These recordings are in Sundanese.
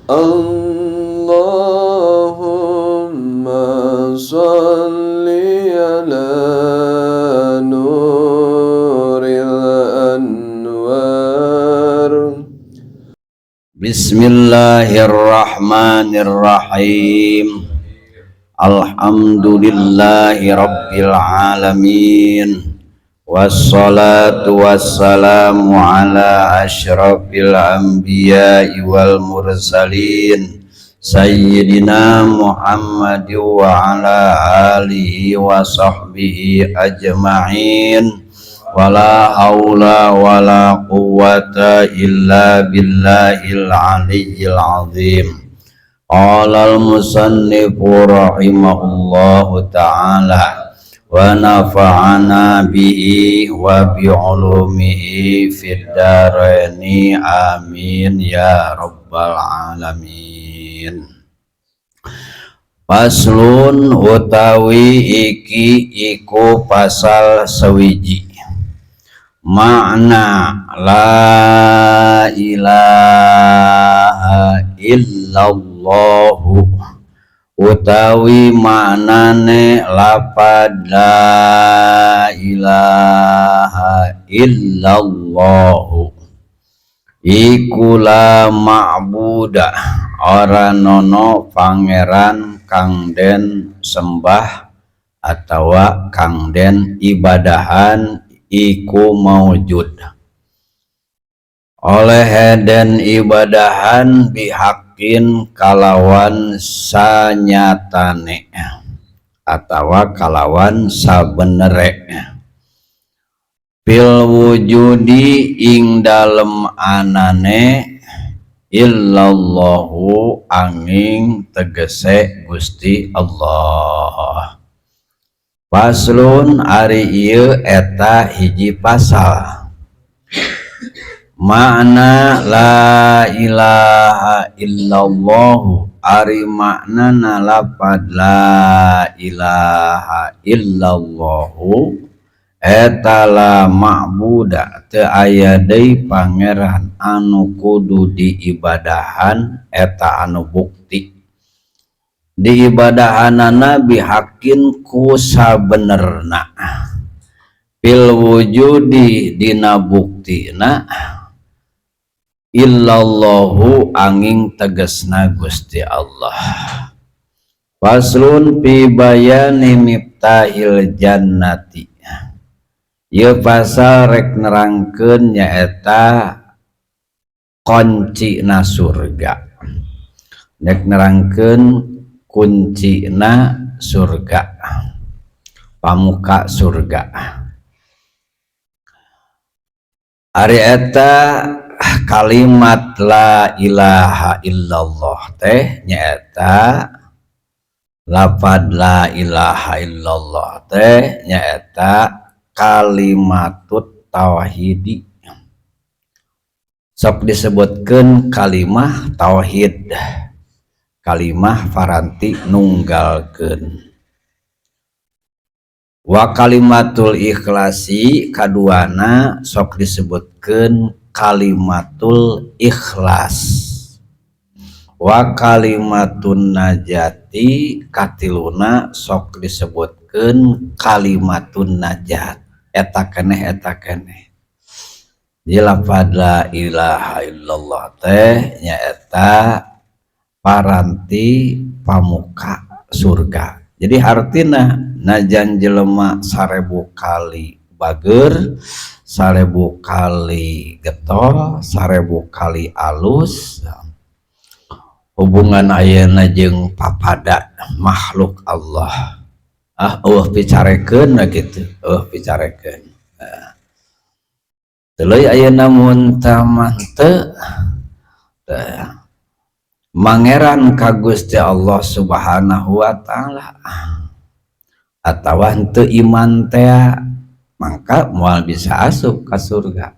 اللهم صل على نور الأنوار. Bismillahirrahmanirrahim. Alhamdulillahi rabbil alamin. Wassalatu wassalamu ala asyrafil anbiya'i wal mursalin Sayyidina Muhammad wa ala alihi wa sahbihi ajma'in. Wala haula wala quwwata illa billahil aliyyil azim. Qala al-musannifu rahimahullahu ta'ala wa nafa'ana bihi wa bi'ulumihi fid dharaini, amin ya rabbal alamin. Faslun, utawi iki iku pasal sewiji. Makna la ilaha illallahu, utawi maknane lapad la ilaha illallahu, iku la ma'buda, ora nono pangeran kang den sembah atawa kang den ibadahan, iku maujud oleh den ibadahan, bihakin kalawan sanyatane atawa kalawan sabenere, fil wujudi ing dalem anane, illallahu angin tegese Gusti Allah. Faslun, ari ieu eta hiji pasal. Makna la ilaha illallah, ari maknana lapad la ilaha illallahu, eta la ma'buda, teu aya deui pangeran anu kudu diibadahan, eta anu bukti diibadahanana, bihakin ku sabenerna, fil wujudi dina buktina, illallahu angin tegesna Gusti Allah. Faslun fi bayani miftahil jannati. Ieu pasal rek nerangkeun nyaeta kuncina surga, rek nerangkeun kuncina surga, pamuka surga. Ari eta kalimat la ilaha illallah teh nyaeta lapad la ilaha illallah teh nyaeta kalimatut tauhidi, sok disebutkeun kalimah tauhid, kalimah paranti nunggalkeun. Wa kalimatul ikhlasi, kaduana sok disebutkeun kalimatul ikhlas. Wa kalimatun najati, katiluna sok disebutkeun kalimatun najat. Eta keneh, eta keneh. Jadi lapad la ilaha illallah teh nyaeta paranti pamuka surga. Jadi artina najan jelema 1000 kali bager, 1000 kali getol, 1000 kali alus hubungan ayeuna jeung papada makhluk Allah, ah, euweuh picarekeun gitu, euweuh picarekeun. Tuluy ayeuna mun tamah teu mangeran ka Gusti Allah Subhanahu wa Ta'ala atawa henteu iman teh, mangka moal bisa asup ka surga,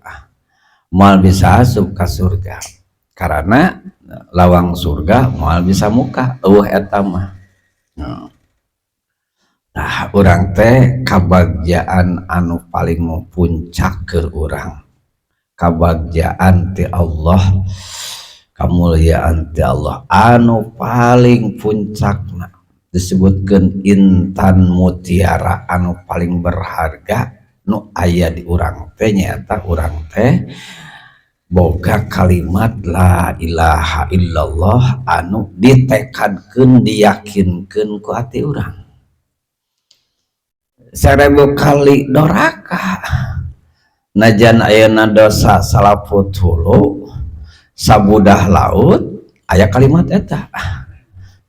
moal bisa asup ka surga, karena lawang surga moal bisa muka, euweuh eta mah. Nah, urang teh kabagjaan anu paling puncak keur urang, kabagjaan ti Allah. Kamuliaan ti Allah anu paling puncakna disebutkan intan mutiara anu paling berharga nu aya di urang teh, nyaeta urang teh boga kalimat la ilaha illallah anu ditekadkeun, diyakinkeun ku hati urang. 1000 kali doraka, najan ayeuna dosa salaput hulu sabudah laut, aya kalimat eta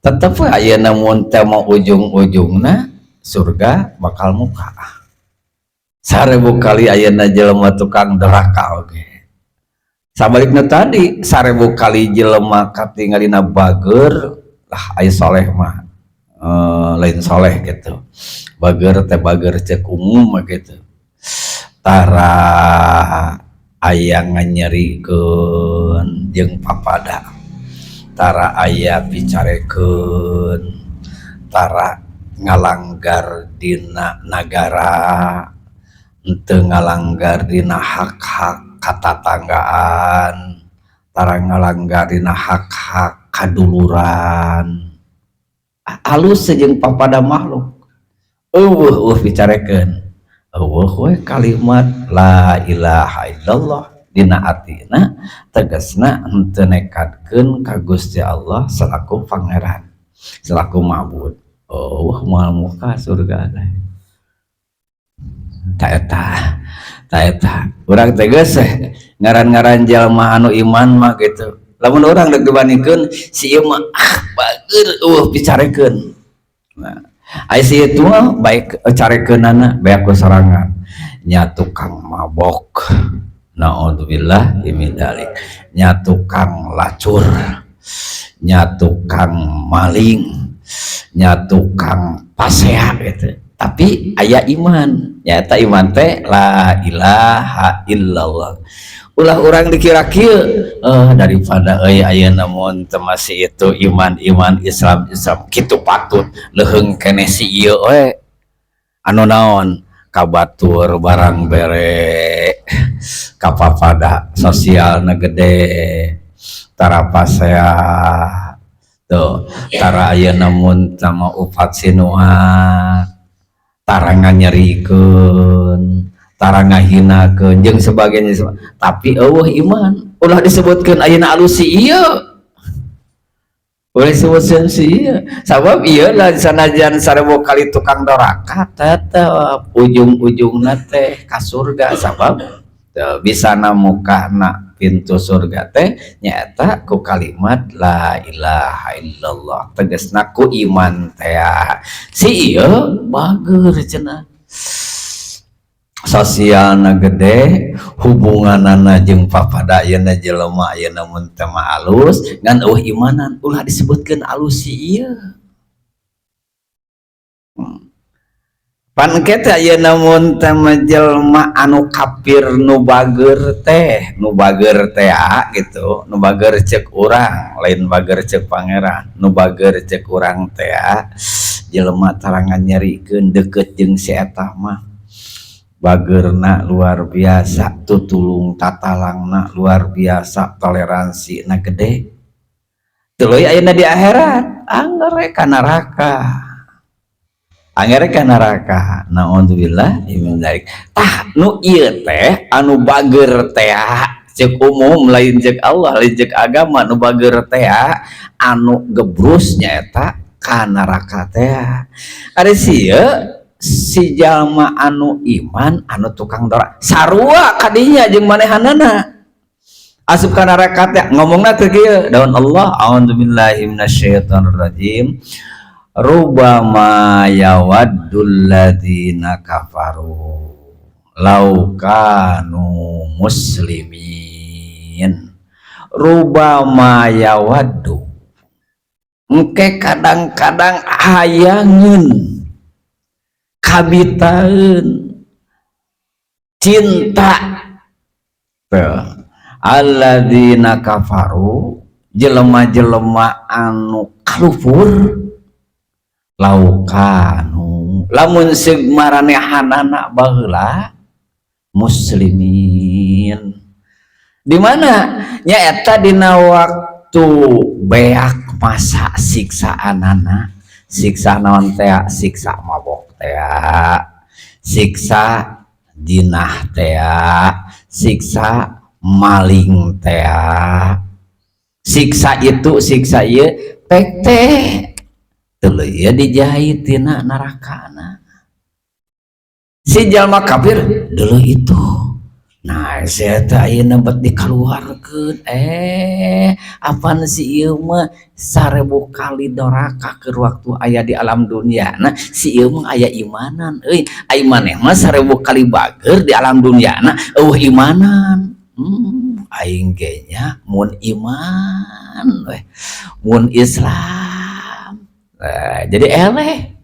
tetep we ayeuna mun teh mau ujung-ujungna surga bakal muka. 1000 kali ayeuna jelema tukang doraka oge, sabalikna tadi 1000 kali jelema katingalina bager lah, aya soleh mah, lain soleh gitu, bager teh bager cek umum mah gitu, tara aya nganyerikeun jeung papada, tara aya picarekeun, tara ngalanggar dina nagara, henteu ngalanggar dina hak-hak katatanggaan, tara ngalanggar dina hak-hak kaduluran, alus jeung papada makhluk, euweuh euweuh picarekeun, euweuh we kalimat la ilaha illallah dina atina, tegasna henteu nekadkeun ka Gusti Allah selaku pangeran, selaku ma'bud, euweuh, moal muka surga teh. Ta eta, ta eta urang teh geus ngaran-ngaran jalma anu iman mah gitu. Lamun urang dek dibandingkeun si ieu mah, ah, bager, euweuh picarekeun. Nah, ai si itu mah baik carekeunana bae ku sorangan nya, tukang mabok, naudzubillah min dzalik, nya tukang lacur, nya tukang maling, nya tukang pasea gitu, tapi aya iman, nyata iman teh la ilaha illallah. Ulah urang dikira kieu, daripada euy ayeuna mun teu masih itu iman-iman Islam Islam kitu, patut leuheung keneh si ieu we anu naon kabatur barang bere kapapada, sosialna gede, tara pasea tuh, tara ayeuna mun sama upat sinuat, tara nganyerikeun, tara ngahinakeun jeung sebagainya, tapi euweuh iman. Ulah disebutkeun ayeuna alus si ieu, ulah disebutkeun si ieu, sabab ieu lah sanajan 1000 kali tukang doraka tetep ujung-ujungna teh ka surga, sabab teu bisa namukana pintu surga teh nyaeta ku kalimat la ilaha illallah, tegasna ku iman teh. Si ieu bager cenah, sosialna gede, hubunganana jeung papada ayeuna jelema ayeuna mun teu mah alus, ngan euweuh imanan. Ulah disebutkeun alus si ieu. Pan engke teh ayeuna mun teh mah jelema anu kafir nu bager teh, nu bager teh gitu, nu bager cek urang, lain bager cek pangeran, nu bager cek urang teh jelema tara nganyerikeun, deket jeung si eta mah bagerna luar biasa, tutulung tatalangna luar biasa, toleransi na gede, tuluy ayeuna di akhirat angger ka neraka, angger ka neraka, naudzubillah min dzalik. Tah, nu ieu teh anu bager teh cek umum, lain cek Allah, lain cek agama, nu bager teh anu gebrus nyaeta ka neraka teh. Ari sieun si jalma anu iman anu tukang dora sarua kadinya jeung manehanana asup ka neraka teh, ngomongna teh kieu daun Allah, a'udzubillahi minasyaitonir rajim, rubama yawaddul ladzina kafaru lau kanu muslimin. Rubama yawaddu, engke kadang-kadang hayangeun, kabitaeun, cinta tuh alladzina kafaru, jelema-jelema anu kalufur, laukanu lamun seug maranehanana baheula muslimin. Di mana nyaeta dina waktu Waktu beak masa siksaanana, siksa naon teh? Siksa mabok teh, siksa jinah teh, siksa maling teh, siksa itu, siksa ieu, pek teh tuluy ieu dijahit tina narakana si jalma kafir dulu itu. Nah, saya teh ayeuna bet dikaluarkeun, apan si ieu mah 1000 kali doraka keur waktu aya di alam dunia. Nah, si ieu mah aya imanan euy. Ai maneh mah 1000 kali bager di alam dunia, nah euweuh imanan. Aing ge nya mun iman weh, mun Islam. Nah, jadi eleh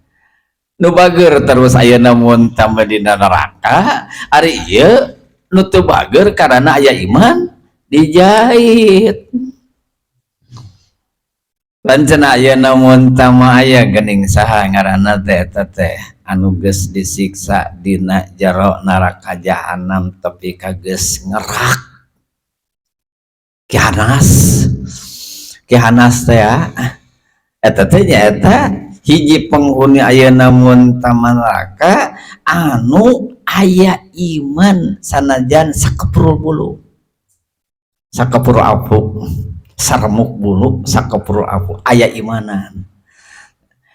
nu bager terus ayeuna mun tambah dina neraka, ari ieu nu teu bager karena aya iman dijahit. Lanceuna ayeuna mun tama aya geuning saha ngaranna teh, eta teh anu geus disiksa dina jero neraka jahanam tepi ka geus ngerak. Ki Hanas, Ki Hanas teh ya, eta teh nyaeta hiji penghuni ayeuna mun tama neraka anu aya iman sanajan sakepurul bulu, sakepurul apu, saremuk bulu, sakepurul apu aya imanan,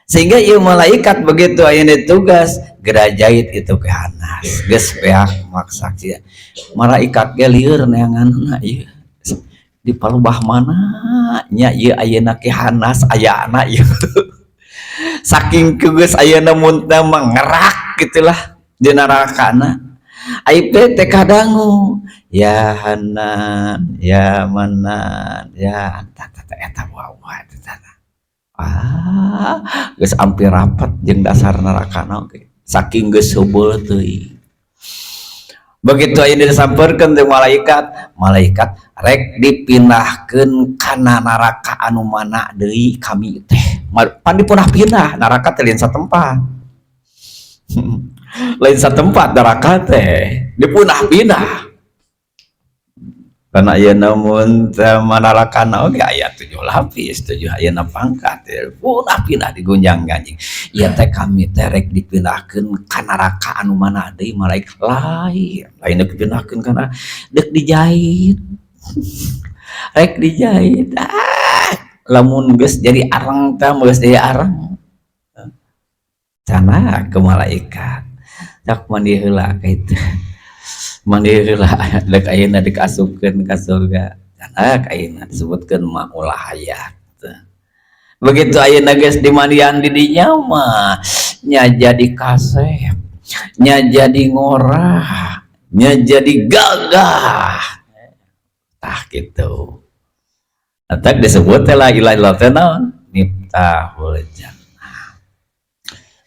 sehingga ieu malaikat begitu aya tugas geura jahit itu ke Hanas. Geus beak maksa malaikat ge lieur neanganna ieu di palebah mana nya ieu ayeuna Ki Hanas ayana ieu, saking geus ayeuna mun teh mengerak gitulah di nerakana. Ai teh kadangu, "Ya Hanan, ya Manan, ya tata," eta wawa eta. Ah, geus hampir rapat jeung dasar nerakana oge, saking geus heubeul teuing. Begitu aya disampeurkeun teh malaikat, malaikat rek dipindahkeun kana neraka anu mana deui kami teh? Pan dipunah-pindah neraka teh, lain satempat, lain satempat neraka teh, dipunah-pindah. Karena ayeuna mun teh narakana oge aya tujuh lapis, tujuh ayeuna pangkat, punah pindah digunjang ganjing. Ieu teh kami teh rek dipindahkeun ka neraka anu mana deui, malaikat? Lain, lain deuk dipindahkeun kana, deuk dijahit. Rek dijahit. Ah, lamun geus jadi areng teh, geus jadi areng. Cenah ke malaikat. Cak mandi heula ka itu. Mandi heula deuk ayeuna dikasupkeun ka surga. Cenah ayeuna disebutkeun maul hayat. Begitu ayeuna geus dimandian di dinya mah nya jadi kasep, nya jadi ngorah, nya jadi gagah. Tah gitu. Eta disebut teh la ilaha illallah teh naon? Miftahul jannah.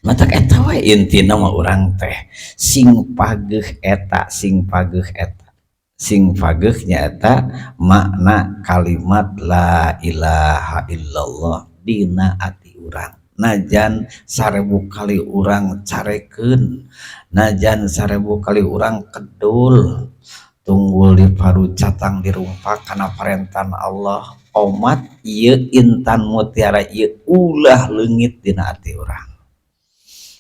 Matak eta we intina mah urang teh sing pageuh eta, sing pageuh eta. Sing pageuh nyaeta makna kalimat la ilaha illallah dina ati urang. Najan 1000 kali urang carekeun, najan 1000 kali urang kedul, tunggul diparut catang dirumpak kana parentan Allah, omat ieu intan mutiara ieu ulah leungit dina ati urang.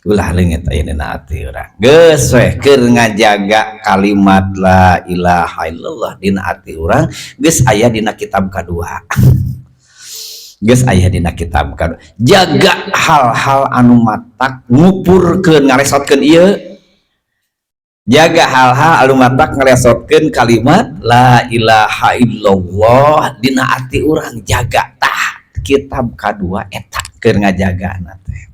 Ulah leungit aya dina ati urang. Geus we keur ngajaga kalimat la ilaha illallah dina ati urang, geus aya dina kitab kadua. Geus aya dina kitab kadua. Jaga hal-hal anu matak ngupurkeun, ngaresotkeun ieu. Jaga hal-hal anu matak ngaresotkeun kalimat la ilaha illallah dina ati urang, jaga tah kitab kadua eta keur ngajagana teh.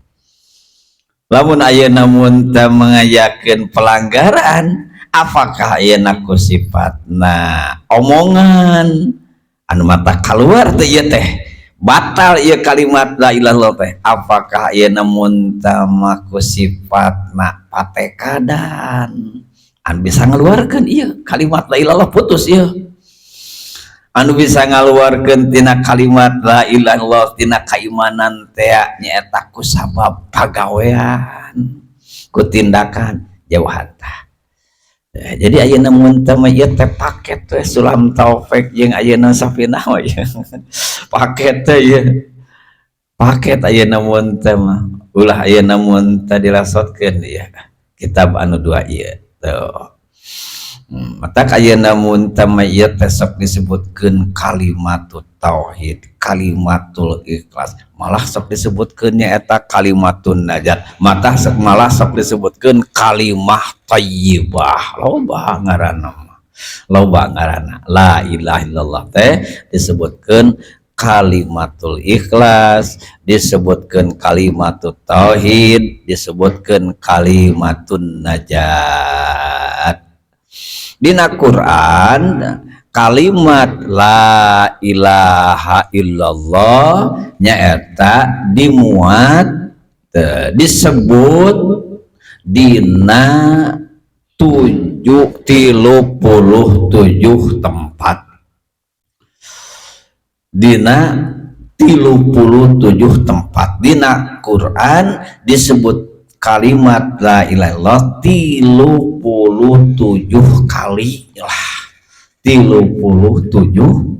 Lamun ayeuna mun teu mengayakeun pelanggaran, apakah ayeuna ku sifatna omongan anu matak kaluar teh ieu teh batal ieu kalimat la ilaha illallah teh? Apakah ayeuna mun teu ku sifatna patekadan anu bisa ngaluarkeun ieu kalimat la ilaha illallah, putus ieu? Anu bisa ngaluarkeun tina kalimat la ilaha illallah tina kaimanan teh nyaeta ku sabab pagawean, ku tindakan, jauhan tah. Jadi ayeuna mun teh mah ieu teh paket teh Sulam Taufik jeung ayeuna Safinah mah ieu. Paket teh ieu. Paket ayeuna mun teh mah. Ulah ayeuna mun teh dirasotkeun ieu. Kitab anu dua ieu. Tuh. Matak ayeuna mun teh mah ieu teh sok disebutkeun kalimatut tauhid, kalimatul ikhlas. Malah sok disebutkeun nyaeta kalimatun najat. Malah sok, malah sok disebutkeun kalimah thayyibah. Loba ngaranna mah. Loba ngaranna. La ilaha illallah teh disebutkeun kalimatul ikhlas, disebutkeun kalimatut tauhid, disebutkeun kalimatun najat. Dina Quran kalimat la ilaha illallah nyaeta dimuat, disebut dina 37 tempat, dina 37 tempat dina Quran disebut kalimat la ilaha illallah 37 kali lah, 37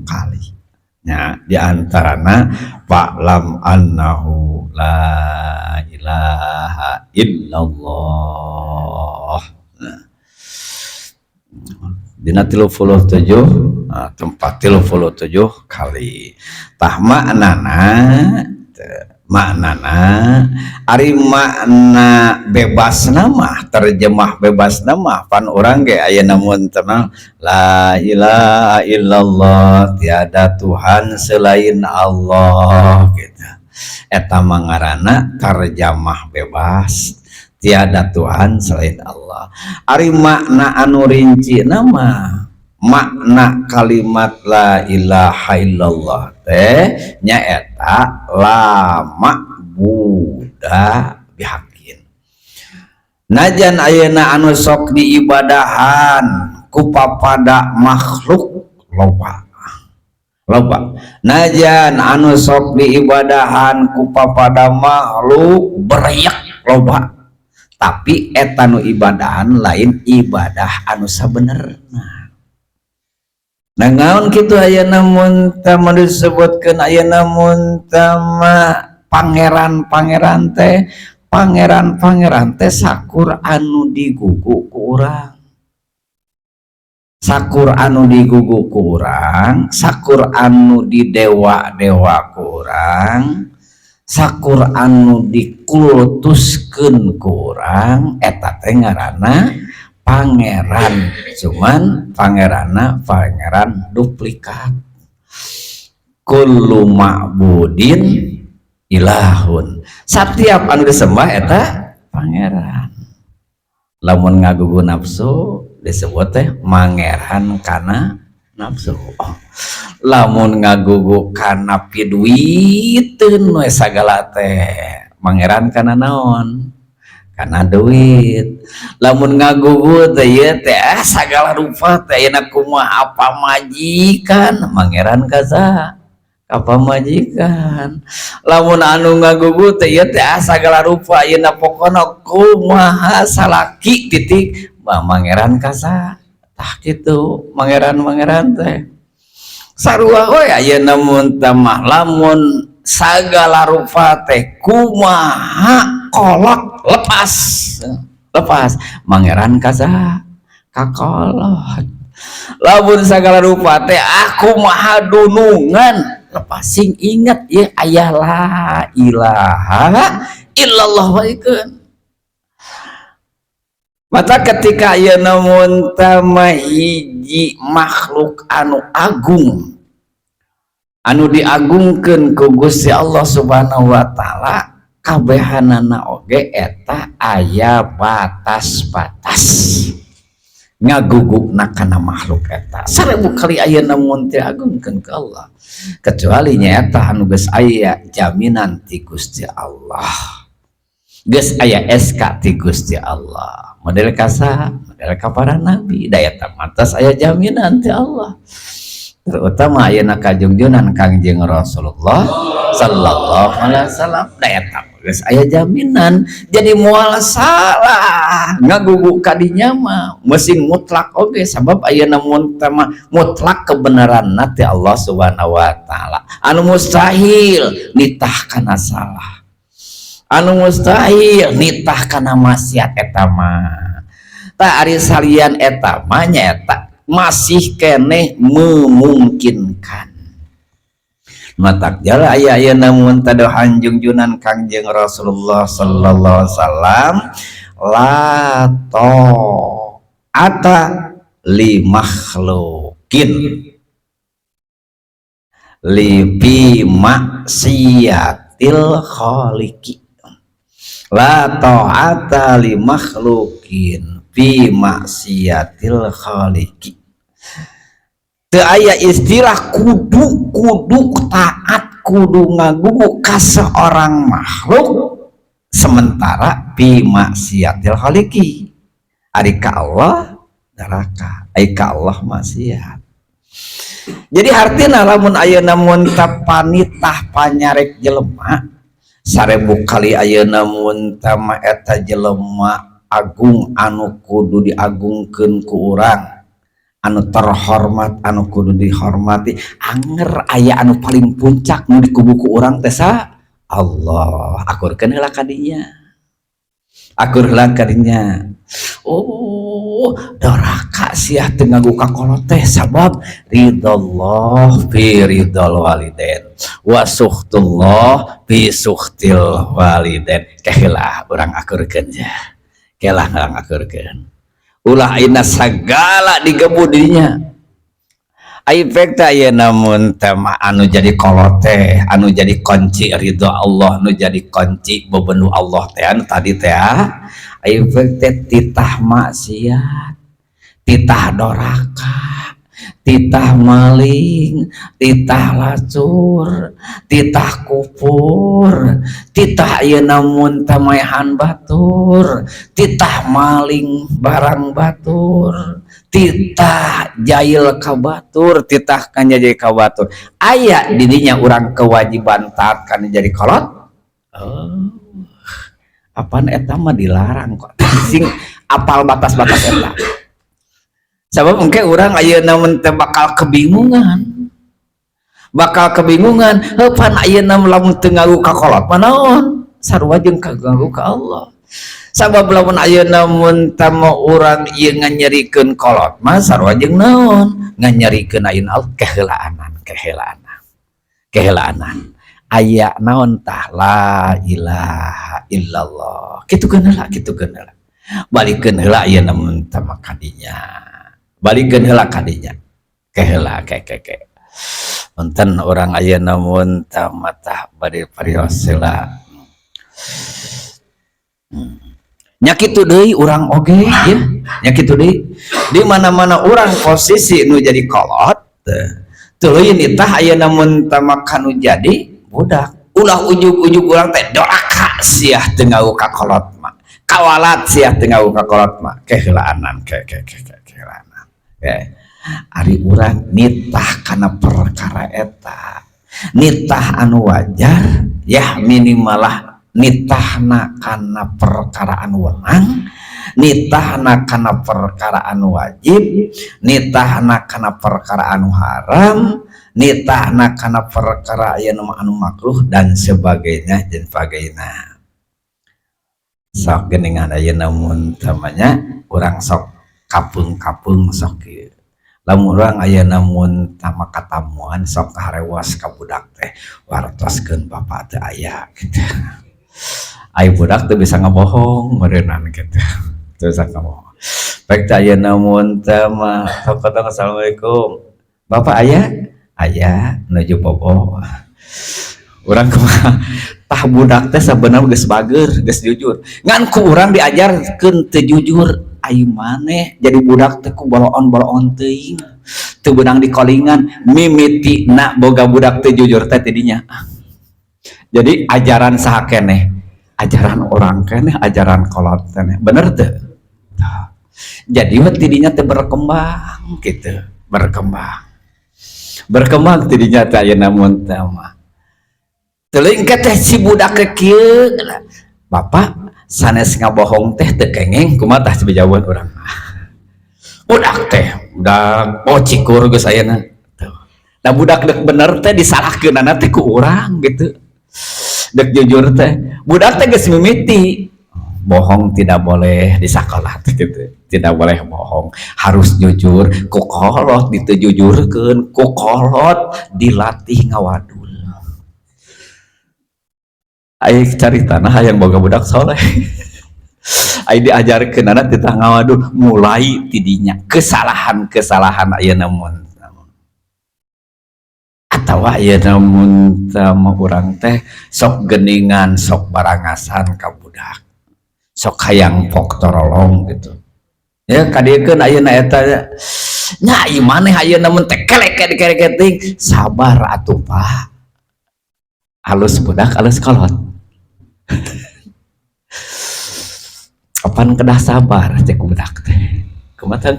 kali. Nah, diantarana fa'lam annahu la ilaha illallah. Nah, dina 37, nah, tempat 37 kali. Tah, maknana, maknana ari makna bebas nama, terjemah bebas nama pan urang ge aya mun tenang la ilaha illallah, tiada Tuhan selain Allah gitu. Eta mangarana terjemah bebas, tiada Tuhan selain Allah. Ari makna anu rinci nama, makna kalimat la ilaha illallah teh nyaeta la ma'buda bihaqqin. Najan ayeuna anu sok diibadahan ku papada makhluk loba loba, najan anu sok diibadahan ku papada makhluk bereyak loba, tapi eta nu ibadahan lain ibadah anu sabenerna. Nah, naon kitu ayeuna mun teh disebutkeun ayeuna mun teh pangeran-pangeran teh, pangeran-pangeran teh sakur anu digugu ku urang, sakur anu digugu ku urang, sakur anu didewa-dewa ku urang, sakur anu dikultuskeun ku urang, eta teh ngaranna pangeran. Cuman pangeranna pangeran duplikat. Kullu ma'budin ilahun, setiap anu disembah eta pangeran. Lamun ngagugu nafsu disebut teh mangeran kana nafsu. Lamun ngagugu kana piduiteun we sagala teh mangeran kana naon? Kana duit. Lamun ngagugu teh ieu teh sagala rupa teh ayeuna kumaha pamajikan, mangeran ka saha? Ka pamajikan. Lamun anu ngagugu teh ieu teh sagala rupa ayeuna pokona kumaha salaki titik, bah, mangeran ka saha? Tah kitu mangeran-mangeran teh sarua we ayeuna mun teh mah. Lamun sagala rupa teh kumaha kolot, lepas lepas, mangeran ka saha? Ka kolot. Lamun sagala rupa teh aku maha dunungan, lepas, sing inget ya aya la ilaha illallah waikeun. Maka ketika ayeuna mun teh hiji makhluk anu agung, anu diagungkeun ku Gusti Allah Subhanahu wa taala, kabehanana oge eta aya batas-batas ngagugukna kana makhluk eta. 1000 kali ayeuna mun teu agungkeun ka Allah, kecuali nyaeta anu geus aya jaminan ti Gusti Allah, geus aya SK ti Gusti Allah, model kasa, model ka para nabi, da eta matas aya jaminan ti Allah, terutama ayeuna kajungjunan Kangjeng Rasulullah sallallahu alaihi wasallam, da eta Geus aya jaminan, jadi moal salah ngagugu kadinya mah, mesin mutlak oge, sabab ayeuna mun mah mutlak kebenaran ti Allah Subhanahu wa Taala, anu mustahil nitah kana salah, anu mustahil nitah kana maksiat. Eta mah tah, ari salian eta mah nyaeta masih keneh memungkinkan. Matak jala aya aya namun tado hanjungjunan Kangjeng Rasulullah sallallahu alaihi wasallam, la ata li makhlukin li fi maksiatil khaliqi, la ta'ata li makhlukin fi maksiatil khaliqi. Teu aya istilah kudu kudu taat, kudu ngagugu ka seorang makhluk sementara fi maksiatil khaliqi. Ari ka Allah neraka, ari ka Allah maksiat. Jadi artinya lamun ayeuna mun panitah panyarek jelema 1000 kali, ayeuna mun tama eta jelema agung anu kudu diagungkeun ku urang, anu terhormat anu kudu dihormati, anger aya anu paling puncak nu dikubu ku urang teh Allah. Akurkeun heula kadinya, akur heula kadinya. Oh, doraka sia teu ngagugu ka kolot teh, sabab ridallah fi ridal walidain wa sukhtullah fi sukhtil walidain. Keheula urang akurkeun ya, kelah urang akurkeun, ulah ayeuna sagala digebu dirinya. Ai pek teh namun tema anu jadi kolot teh, anu jadi kunci ridho Allah, anu jadi kunci bebendu Allah teh, anu tadi teh ai pek teh titah maksiat, titah doraka, titah maling, titah lacur, titah kupur, titah ayeuna mun tamaehan batur, titah maling barang batur, titah jail ka batur, titah kan jadi ka batur. Aya didinya urang kewajiban taat kan jadi kolot. Oh, apaan eta mah dilarang kok. Sing apal batas-batas eta, sabab mungkin urang ayeuna mun teh bakal kebingungan, bakal kebingungan. Heuh, pan ayeuna lamun teu ngagugu ka kolot mah naon, sarua jeung kaganggu ka Allah, sabab lamun ayeuna mun tama urang ieu nganyerikeun kolot mah sarua jeung naon, nganyerikeun ayeuna Allah. Keheulaanan, keheulaanan, keheulaanan. Aya naon tah? La ilaha illallah. Kitu heula, kitu heula, balikeun heula ayeuna mun tama kadinya, balikeun heula kadinya, keheula ke ke ke. Punten, urang ayeuna mun tama tah bade parios heula. Nya kitu deui urang oge ya, nya kitu deui, di mana-mana urang posisi nu jadi kolot tuluy nitah ayeuna mun tama kanu jadi budak. Ulah ujug-ujug urang teh doraka sia teu ngagugu ka kolot mah, kawalat sia teu ngagugu ka kolot mah. Keheulaanan, ke ke ke ke, keheulaanan ke. Ari urang nitah kana perkara eta, nitah anu wajar ya, minimal lah nitahna kana perkara anu wenang, nitahna kana perkara anu wajib, nitahna kana perkara anu haram, nitahna kana perkara aya anu makruh dan sebagainya dan sebagainya. Sok geningan ayeuna mun tamanya urang sok kapeung-kapeung, sok ieu lamun urang ayeuna mun tama katamuan, sok kaharewas ka budak teh, wartoskeun bapak teh aya gitu. Ai budak teh bisa ngabohong meureunnan gitu, teu bisa ngabohong. Baik teh ayeuna mun teh mah sok. "Assalamualaikum, bapak aya?" "Aya, nuju bobo." Urang kumaha tah? Budak teh sabenerna geus bager, geus jujur, ngan ku urang diajarkeun teu jujur. Ai maneh jadi budak teh ku boloon-boloon teuing, teu beunang dikolingan. Mimitina boga budak teu jujur teh tidinya. Jadi ajaran saha keneh? Ajaran orang keneh, ajaran kolot keneh, bener teu? Jadi mah tidinya teh berkembang gitu, berkembang, berkembang tidinya teh. Ayeuna mun teh mah Teuing teh si budak kieu, "Bapak sanes ngabohong teh teu kengeng." Kumaha tah jawaban urang? Budak teh budak, oh, cikur geus ayeuna. Nah, budak dek bener teh disalahkeunana teh ku urang gitu. Dek jujur teh budak teh geus mimiti bohong, tidak boleh di sekolah gitu, tidak boleh bohong, harus jujur. Ku kolot ditejujurkeun, ku kolot dilatih ngawadul. Ai carita nah, hayang boga budak soleh, ai diajarkeun anak titah ngawadul, mulai tidinya kesalahan-kesalahan ayeuna mun atawa ayeuna mun urang teh sok geningan, sok barangasan ka budak, sok hayang pok torolong gitu ya. Kadiekeun ayeuna eta nya, ieu maneh ayeuna mun teh kelek kelek sabar atuh, Pak. Halus budak, halus kolot. Kapan kedah sabar cek budak teh? Kumaha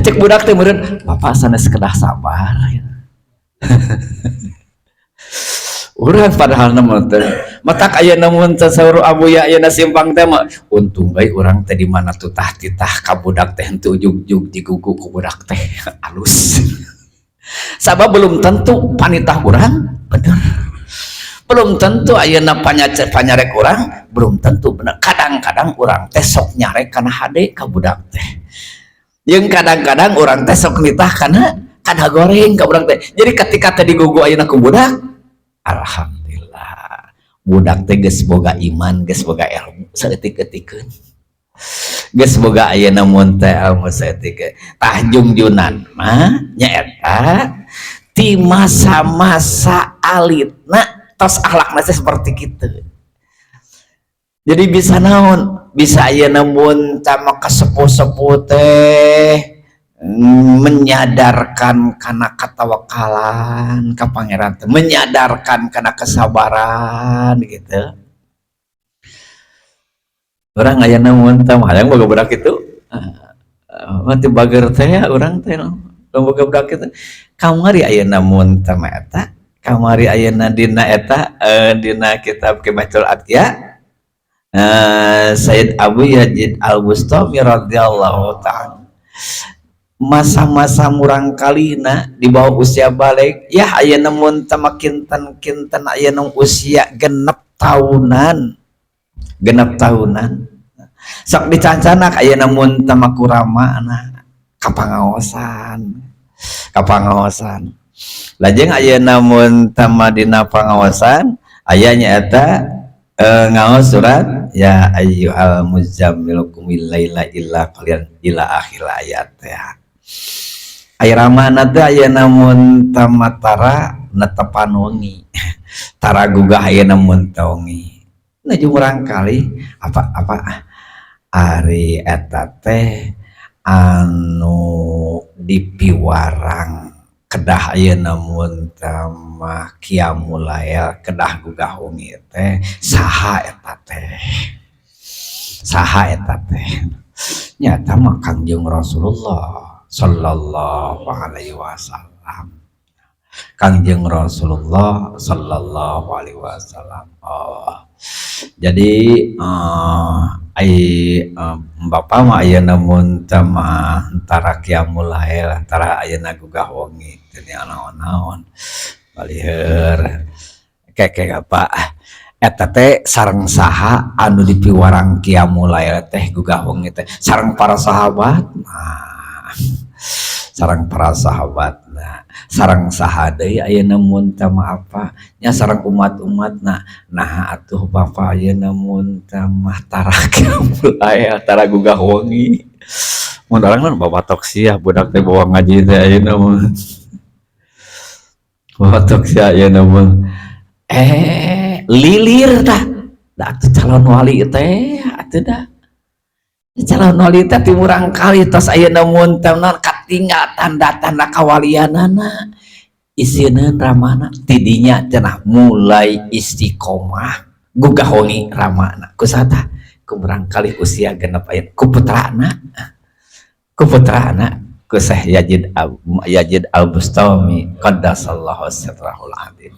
cek budak teh? Meureun bapak sanes kedah sabar. Urang padahal nemu teh matak aya namun saur Abuya ayeuna simpang teh mah untung bae urang teh di mana tuh tah titah ka budak teh henteu ujug-ujug digugu ku budak teh alus. Sabab belum tentu panitah urang bener, belum tentu ayeuna panyarek urang belum tentu bener. Kadang-kadang urang teh sok nyarek kana hade ka budak teh, jeung kadang-kadang urang teh sok nitah kana goreng ka budak teh. Jadi ketika teh digugu ayeuna ku budak, alhamdulillah budak teh geus boga iman, geus boga ilmu saeutik-eutikeun, geus boga ayeuna mun teh ilmu saeutik. Tah, jungjunan mah nyaeta ti masa-masa alitna tos akhlakna seperti gitu. Jadi bisa naon, bisa ayeuna mun sama kasepuh-sepuh teh menyadarkan karena katawakalan ka Pangeran teh, menyadarkan karena kesabaran gitu. Urang ayeuna mun teh hayang boga budak itu mati bager teh ya, urang teh boga budak itu. Kamari ayeuna mun teh eta kamari ayeuna dina eta dina kitab Kibatul Atqiya, Sayyid Abu Yazid Al-Bustami radhiyallahu ta'ala, masa-masa murang kalina di bawah usia balig ya, ayeuna mun teh kinten-kinten ayeuna usia 6 tahunan, 6 tahunan sok dicancanak ayeuna mun teh kurama nah kapangaosan, kapangaosan. Lajeng ayeuna mun teh dina pangaosan aya nyaeta ngaos surat ya ayyuhal muzammil qumil laila illa qalilan ila akhir ayat ya. Aya ramana teh ayeuna mun tamatara netepan wengi, tara gugah ayeuna mun teh wengi. Nuju murangkali apa apa ari eta teh anu dipiwarang kedah ayeuna mun mah qiyamul lail, kedah gugah wengi teh saha eta teh? Saha eta teh? Nyata mah Kangjeng Rasulullah sallallahu alaihi wasallam, Kangjeng Rasulullah sallallahu alaihi wasallam. Oh, jadi ai bapak mah ayeuna mun teh mah antara qiyamul lail, antara ayeuna gugah wengi teu naon-naon balieur keke apa eta teh. Sareng saha anu dipiwarang qiyamul lail teh, gugah wengi teh? Sareng para sahabat. Nah, sareng para sahabat. Nah, sareng saha deui ayeuna mun teh mah apa nya? Sareng umat-umatna. Nah, atuh bapak ayeuna mun teh mah tara qiyamul lail, tara gugah wengi. Mun urang mah babatok sia budak teh bawa ngaji teh ayeuna mun babatok sia ayeuna mun lilir tah da atuh calon wali teh atuh dah calon wali teh ti murangkali tos ayeuna mun teh naon katinggal tanda-tanda kawalianana, isineun ramana tidinya cenah mulai istiqomah gugah wengi ramana. Ku saha tah? Ku murangkali usia 6 aya, ku putrana, ku putrana, ku Syekh Yazid Al Bustami qaddasallahu sirrahul azim.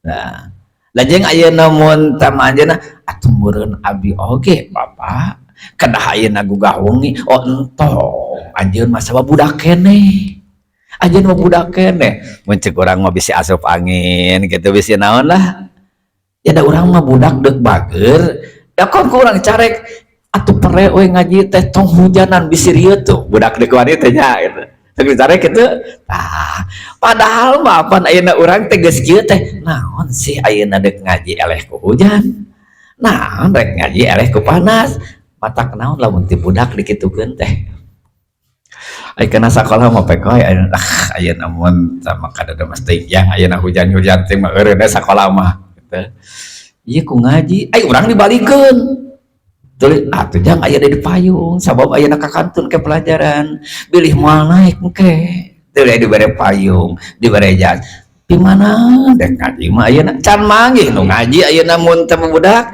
Nah, lajeng ayeuna mun tama anjeunna atuh meureun abi oge Bapak kedah ayeuna gugah wengi. Oh, entong, anjeun mah sabab budak keneh, anjeun mah budak keneh. Mun ceuk urang mah bisi asup angin gitu, bisi naon lah ya, da urang mah budak deuk bager da kon ku urang carek atuh pere we ngaji teh, tong hujanan, bisi rieu tuh budak deuk wani teh nya gitu. Teu carek kitu. Tah, padahal mah pan ayeuna urang teh geus kieu teh, naon sih ayeuna deuk ngaji eleh ku hujan, naon rek ngaji eleh ku panas, matak naon lamun ti budak dikitukeun teh. Ai kana sakola mah pek wae ayeuna. Ah, ayeuna mun sama kadada mah teuing yang ayeuna hujan-hujan teh mah eureun sakola mah gitu. Ieu ku ngaji ai urang dibalikeun. Tuluy atuh jang aya di payung sabab ayeuna kakantun ke pelajaran bilih moal naik engke. Tuluy dibere payung, dibere jas. Di mana dek ngaji mah ayeuna can manggih nu ngaji ayeuna mun teh budak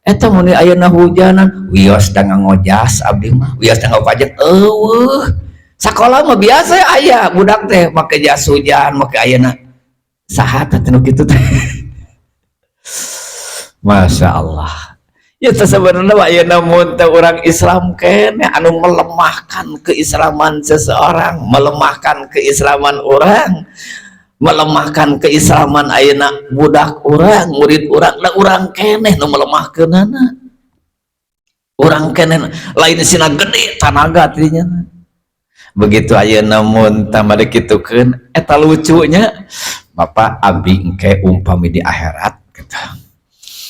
eta mun ayeuna hujanan wios da ngojas abdi mah, wios da ngapajeng eueuh. Sakola mah biasa aya budak teh make jas hujan, make ayeuna saha teh nu kitu teh. Masya Allah. Ya teh sebenarnya ayeuna mun teh urang Islam keneh anu melemahkan keislaman seseorang, melemahkan keislaman orang, melemahkan keislaman ayeuna budak urang, murid urang, da urang keneh nu melemahkeunana. Urang keneh lain sina gede tanaga tidinya. Begitu ayeuna mun tambah dikitukeun eta lucunya, Bapak abdi engke umpami di akhirat gitu.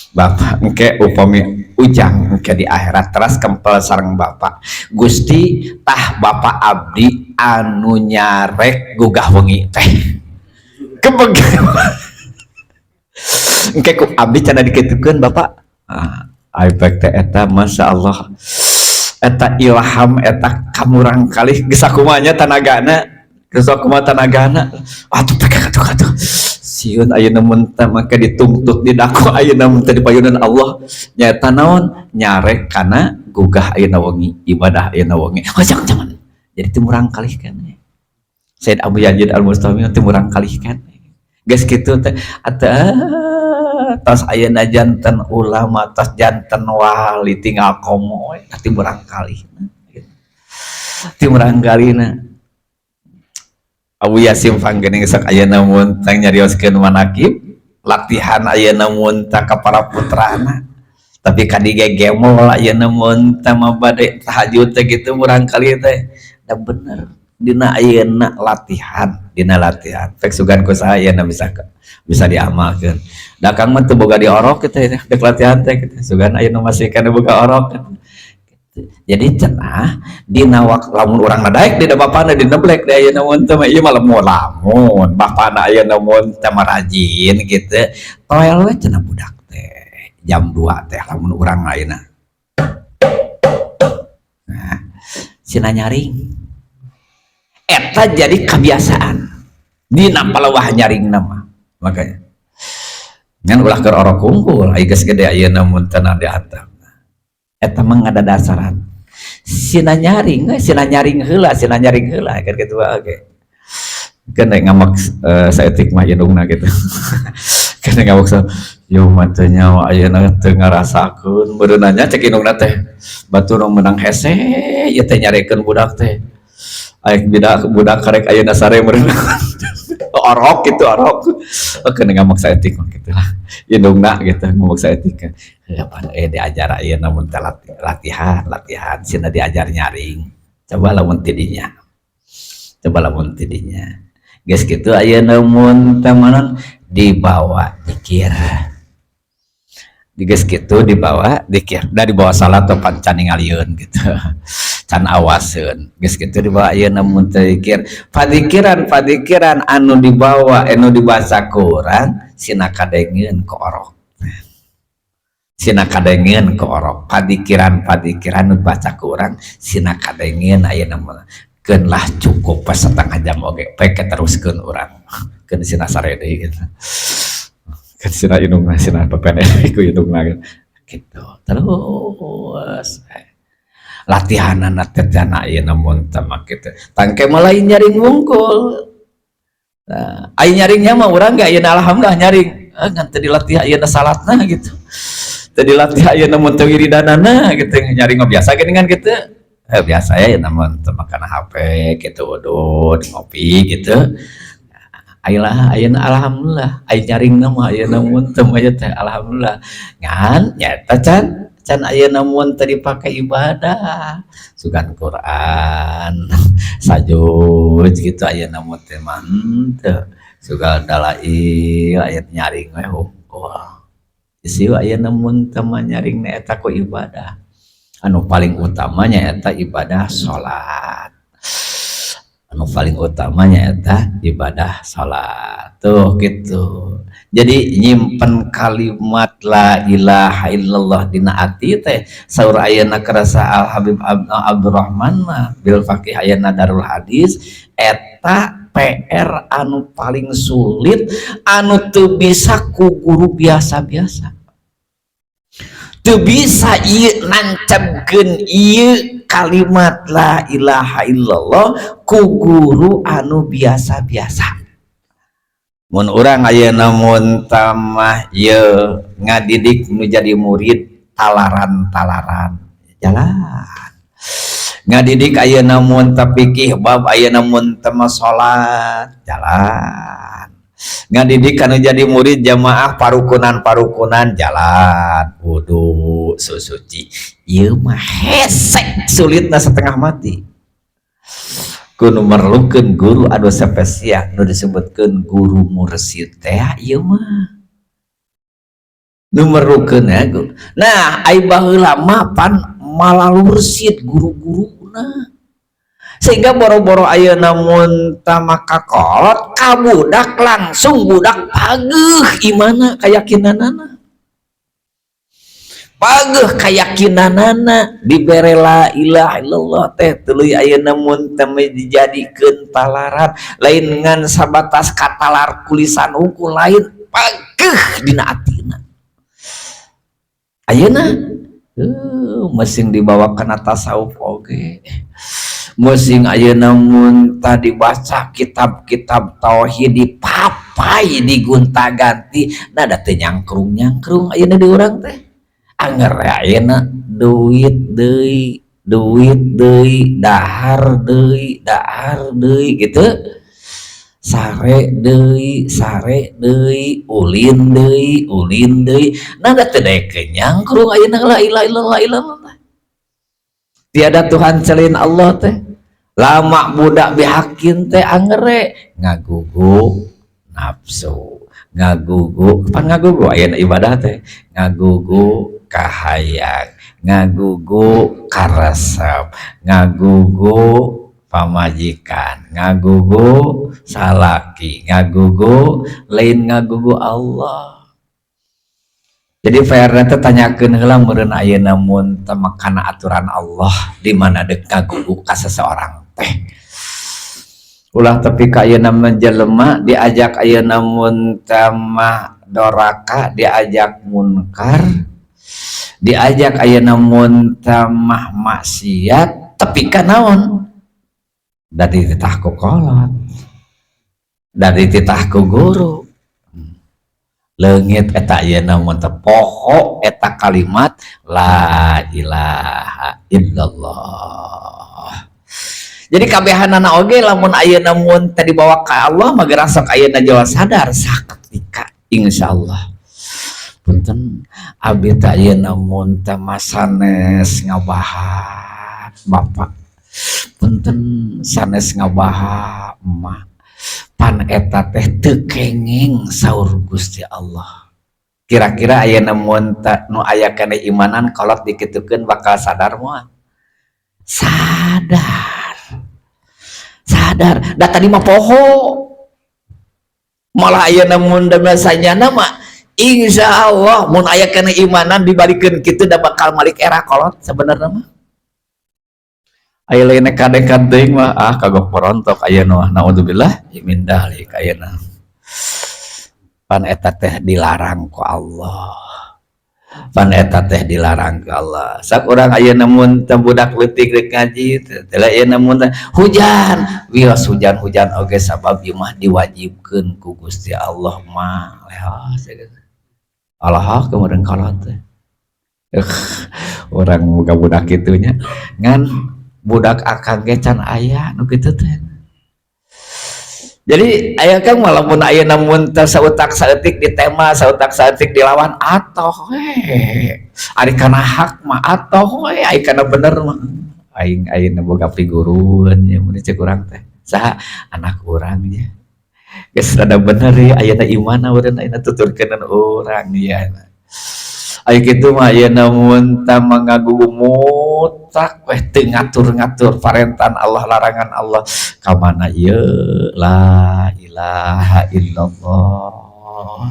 Bapak engke upami ujang engke di akhirat teras kempel sareng Bapak. Gusti, tah Bapak abdi anu nyarek gugah wengi teh. Kebeg. Engke ku abdi cenah dikitukeun Bapak. Ah, ai teh eta Masya Allah. Eta ilham eta kamurang kalih geus sakumaha nya tanagana, geus sakumaha tanagana. Atuh pek atuh atuh. Sieun ayeuna mun teh make dituntut didako ayeuna mun teh dipayunan Allah nyaeta naon nyarek kana gugah ayeuna wengi, ibadah ayeuna wengi. Oh, jangan jangan. Jadi teu murang kalih kan. Sayyid Abu Yazid Al-Bustami teu murang kalih kan. Geus kitu teh atuh tos ayeuna janten ulama, tos janten wali, tinggal komo we teh murang kalih. Teu murang kalihna. Abu Yasin panggening sok ayeuna mun teh nyarioskeun manakib latihan ayeuna mun teh ka para putrana, tapi kadi ge gemol ayeuna mun teh mah bade tahajud teh gitu murang kali teh da bener dina ayeuna latihan, dina latihan pek sugan ku saha ayeuna bisa bisa diamalkeun. Da kang mah teu boga diorok kitu ya dek latihan teh kitu, sugan ayeuna masih kana boga orok gitu. Jadi cenah dina waktu lamun urang nadaek dina bapana dineblek di ayeuna mun teh mah ieu mah lamun lamun bapana ayeuna mun teh mah rajin gitu toel we cenah budak teh jam 2 teh lamun urang ayeuna. Nah, sina nyaring eta jadi kebiasaan dina palawah nyaring nama. Makanya ngan ulah keur orok kungkul ai geus gede ayeuna mun teh di atap eta mah ngadadasaran sina nyaring we, sina nyaring heula, sina nyaring heula kan kitu. Oke kan ngamak saeutik mah indungna gitu kan ngamak so yo mah teu nyawa ayeuna teu ngarasakeun meureunanya cek indungna teh batur nu meunang hese ieu teh nyarekeun budak teh aya budak budak karek ayeuna sare meureun orok gitu orok. Oke, ngamak saeutik mah gitu lah indungna gitu ngamak saeutik ya pan diajar ayeuna mun teh latihan latihan sina diajar nyaring, coba lamun tidinya, coba lamun tidinya. Geus kitu ayeuna mun teh dibawa dikir, geus kitu dibawa dikir da dibawa salat atau pan can ningalieun gitu, can awaseun. Geus kitu dibawa ayeuna mun teh dikir, padikiran padikiran anu dibawa anu dibaca ku urang sina kadengeun ku orok, sina kadengeun ku orok. Padikiran padikiran nu dibaca ku urang sina kadengeun ayeuna mah keun lah cukup pas setengah jam oge pek teruskeun urang keun sina sare deui gitu kan, sina indungna sina pepene ku indungna gitu. Terus latihanana teh jana ayeuna mun teh mah kitu tangke mah lain nyaring wungkul. Nah, ai nyaringnya mah urang ge ayeuna alhamdulillah nyaring. Ngan teu dilatih ayeuna salatna gitu, teu dilatih ayeuna mun teu wiridanana gitu. Nyaring mah biasa geuningan gitu. Biasa ya namun teu makan HP gitu, udud ngopi gitu. Ayolah, ayeuna alhamdulillah aya nyaringna mah, ayeuna mun teu mah teh alhamdulillah. Ngan nyata can can ayeuna mun teu dipake ibadah, sugan Quran sajuz gitu ayeuna mun teh mah henteu, sugan dalail aya nyaring we hungkul. Isi ayeuna mun teu mah nyaringna eta ku ibadah. Anu paling utamanya eta ibadah salat. Anu paling utamanya eta ibadah salat tuh gitu. Jadi nyimpen kalimat la ilaha illallah dina ati teh, saur ayeuna kerasa Al Habib Abdurrahman mah bil Faqih ayeuna Darul Hadis, eta PR anu paling sulit, anu teu bisa ku guru biasa-biasa. Teu bisa ieu nancapkeun ieu kalimat la ilaha illallah ku guru anu biasa-biasa. Mun urang ayeuna mun tamah ieu ngadidik nu jadi murid talaran-talaran jalan, ngadidik ayeuna mun tapikih bab ayeuna mun teu salat jalan, ngadidik anu jadi murid jamaah parukunan-parukunan jalan, wudu susuci. Ieu mah hesek, sulitna setengah mati. Kudu merlukeun guru anu spesial nu disebutkeun guru mursyid teh. Ieu mah nu merlukeun ya. Nah, ai baheula mah pan malalursid guru-guruna, sehingga boro-boro ayeuna mun maka kolot ka budak, langsung budak pageuh imana, kayakinanana pageuh, kayakinanana dibere la ilaha illallah teh. Tuluy ayeuna mun teh dijadikeun talaran, lain ngan sabatas katalar ku lisan hungkul, lain, pageuh dina atina. Ayeuna mesing dibawa kana tasawuf oge, musing ayeuna mun tadi baca kitab-kitab tauhid, dipapai, digonta-ganti, nah da teu nyangkrung-nyangkrung ayeuna di urang teh. Anger ayeuna duit deui, duit deui, dahar deui, dahar deui gitu, sare deui, sare deui, ulin deui, ulin deui. Nah, da teu daekeun nyangkrung ayeuna la ilaha illallah illallah, tiada Tuhan selain Allah teh, la ma'buda bihaqqin teh. Angere ngagugu nafsu, ngagugu pan ngagugu ayeuna ibadah teh, ngagugu kahayang, ngagugu karesep, ngagugu pamajikan, ngagugu salaki, ngagugu lain, ngagugu Allah. Jadi PR teh tanyakeun heula meureun ayeuna mun teu kana aturan Allah di mana deuk ngagugu ka seseorang teh. Ulah tepi ka ayeuna mah jelema diajak ayeuna mun teh mah doraka, diajak munkar, diajak ayeuna mun teh mah maksiat, tepi ka naon, dari titah ku kolot, dari titah ku guru. Leungit eta ayeuna mun teh, poho eta kalimat la ilaha illallah. Jadi kabehanana oge lamun ayeuna mun teh dibawa ka Allah mah geura sok ayeuna jawa sadar saketika, insyaallah. Punten, abdi teh ayeuna mun teh sanes ngabahat bapak, punten sanes ngabaha emak, pan eta teh teu kenging saur Gusti Allah. Kira-kira ayeuna mun nu aya keneh imanan kolot dikitukeun bakal sadar moal? Sadar, sadar. Da tadi mah poho. Malah ayeuna mun biasanya mah insya Allah mun aya keneh imanan dibalikeun kitu da bakal malik era kolot sebenarnya mah. Aya lain kadek teuing mah, ah, kagok porontok ayeuna mah, naudzubillah min dzalik. Ayeuna pan eta teh dilarang ku Allah. Pan eta teh dilarang ke Allah. Sak urang ayeuna mun teh budak leutik rek ngaji teh ayeuna mun hujan, wios hujan-hujan oge sabab ieu mah diwajibkeun ku Gusti Allah mah lehos. Allah kemarin kolot teh. Urang boga budak kitu nya, ngan budak akang ge can aya nu kitu teh. Jadi aya kang walaupun ayeuna mun teu sautak saeutik ditema, sautak saeutik dilawan, atoh we. Ari kana hak mah atoh we, ari kana bener mah. Aing ayeuna boga pigurueun nya mun cek urang teh. Saha anak urang nya. Geus rada bener ya ayeuna imana urang ayeuna tuturkeun urang ya. Aya kitu mah ayeuna mun tah ngagugu mutlak weh teu ngatur-ngatur parentan Allah, larangan Allah, ka mana ieu? La ilaha illallah.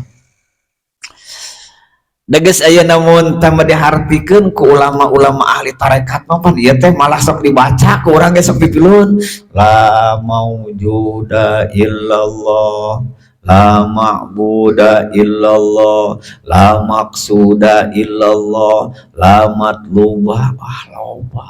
Deges ayeuna mun tah dihartikeun ku ulama-ulama ahli tarekat mah, pan ieu teh malah sok dibaca ku urang ge, sok dipilun la maujuda illallah, la ma'buda illallah, la maqsuda illallah, la matluba. Ah, loba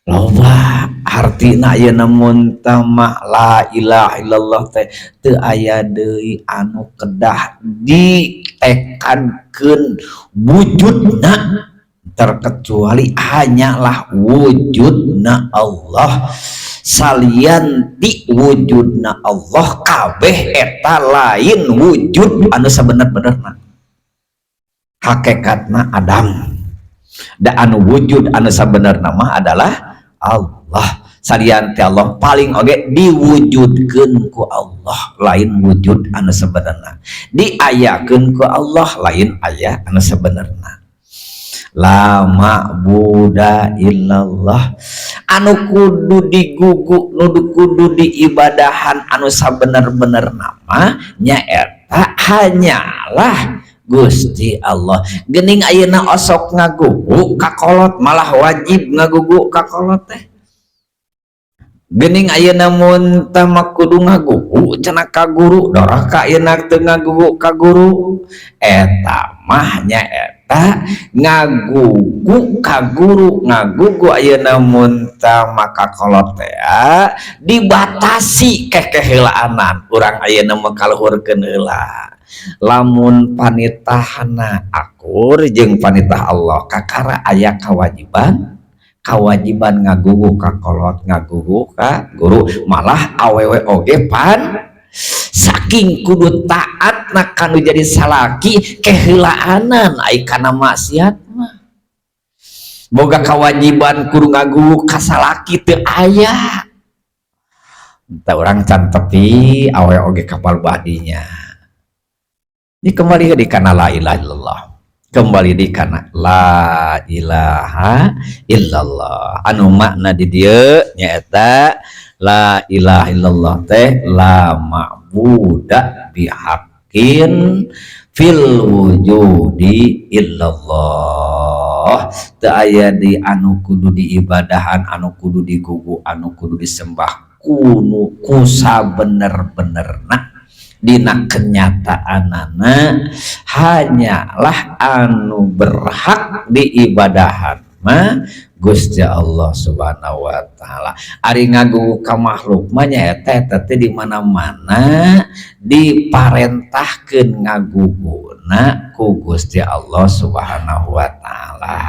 loba artina ayeuna mun mah la ilaha illallah teh teu aya deui anu kedah ditekadkeun wujudna terkecuali hanyalah wujudna Allah. Salian ti wujudna Allah kabeh eta lain wujud anu sabener-benerna, hakikatna adam da. Anu wujud anu sabenerna mah adalah Allah. Salian ti Allah paling oge diwujudkeun ku Allah, lain wujud anu sebenarna. Diayakeun ku Allah, lain aya anu sebenarna. La ma'buda illallah, anu kudu digugu, nu kudu diibadahan anu sabener-benerna mah nyaeta hanyalah Gusti Allah. Gening ayeuna osok ngagugu ka kolot, malah wajib ngagugu ka kolot teh. Gening ayeuna mun tah mah kudu ngagugu cenah ka guru, doraka ayeuna teu ngagugu ka guru, eta mah nyaeta ngagugu ka guru, ngagugu ayeuna mun tah mah ka kolot teh dibatasi kekeheulaanan urang ayeuna mah kaluhurkeun heula. Lamun panitahna akur jeung panitah Allah, kakara aya kewajiban, kewajiban ngagugu ka kolot, ngagugu ka guru. Malah awewe oge pan saking kudu taat na kanu jadi salaki, keheulaanan ai kana maksiat mah boga kewajiban kudu ngagugu ka salaki teu aya. Entah urang can tepi awewe oge kapal badinya. Ini kembali di kana la ilaha illallah, kembali di kana la ilaha illallah anu makna di dieu nyaeta la ilaha illallah teh la ma'buda bihaqqin fil wujudi illallah. Teu aya di anu kudu diibadahan, anu kudu digugu, anu kudu disembah kunu ku sabener-benerna dina kenyataanana, hanyalah anu berhak diibadahan mah Gusti Allah Subhanahu wa taala. Ari ngagugu ka makhluk mah nyaeta eta teh di mana-mana diparentahkeun ngaguguna ku Gusti Allah Subhanahu wa taala.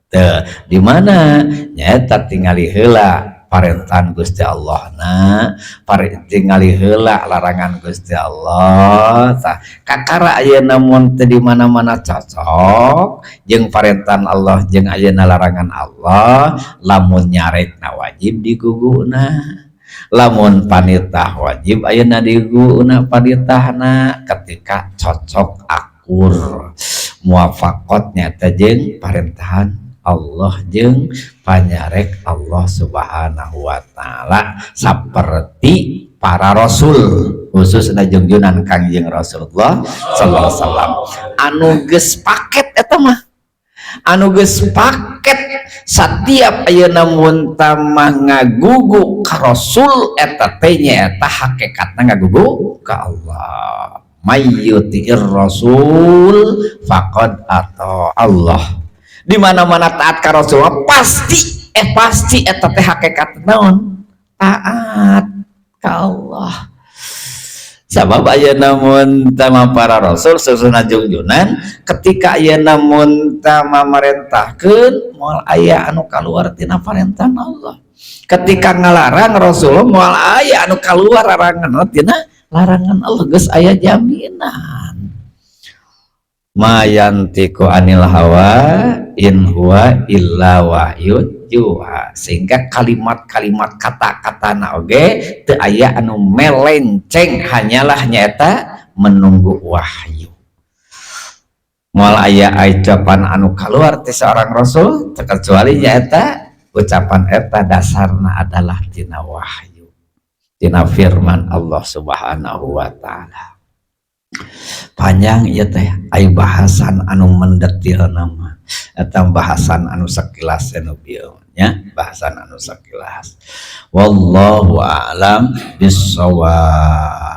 Teu di mana nyaeta tingali heula parentahan Gusti Allah na, tingali heula larangan Gusti Allah. Tah, kakara ayeuna mun teu di mana-mana cocok jeung parentahan Allah jeung ayeuna larangan Allah, lamun nyarekna wajib diguguna, lamun panitah wajib ayeuna diguguna panitahna ketika cocok, akur, muwafaqatnya teh jeung parentahan Allah jeung panyarek Allah Subhanahu wa taala, seperti para rasul, khususna jungjunan Kangjeng Rasulullah sallallahu alaihi wasallam anu geus paket. Eta mah anu geus paket, setiap ayeuna mun mah ngagugu ka rasul, eta teh nyaeta hakikatna ngagugu ka Allah. May yuti'ir rasul faqad ata Allah. Di mana-mana taat ka Rasulullah pasti pasti eta teh hakikat naon? Taat ka Allah. Sabab ayeuna mun tama para rasul susuna jungjunan, ketika ayeuna mun tama marentahkeun, moal aya anu kaluar tina parentahan Allah. Ketika ngalarang Rasulullah, moal aya anu kaluar larangan tina larangan Allah. Geus aya jaminan. Ma yantiqu anil hawa in huwa illa wahyun yuha, sehingga kalimat-kalimat, kata-kata na oge teu aya anu melenceng, hanyalah nyata menunggu wahyu. Moal aya ucapan anu keluar ti seorang rasul terkecuali nyata ucapan eta dasarna adalah tina wahyu, tina firman Allah Subhanahu wa Ta'ala. Panjang ieu teh aya bahasan anu mendetil nama eta, bahasan anu sakilas anu bieu nya, bahasan anu sakilas. Wallahu a'lam bissawab.